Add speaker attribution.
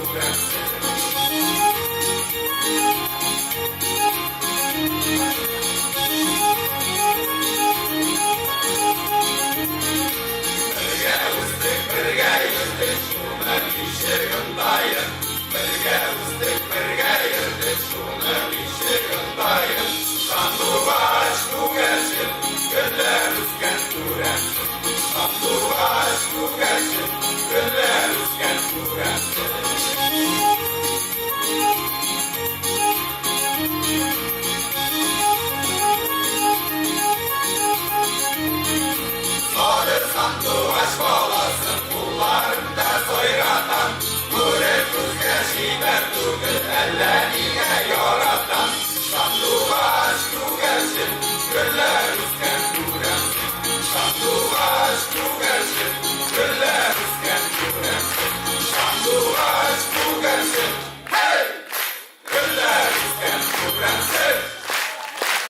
Speaker 1: күрәмсең. Бергә үстек, бергә йөрдек, шуны ничек онтаен? Бергә үстек, бергә йөрдек, шуны ничек онтаен? Сандугач күгәрчен, гөлләр үскән күрәмсең. Сандугач күгәрчен, гөлләр үскән күрәмсең. Сары сандугач баласын кулларымда сайратам. Күрер күзгә чибәр түгел, әллә нигә яратам. Сандугач күгәрчен, гөлләр үскән күрәмсең.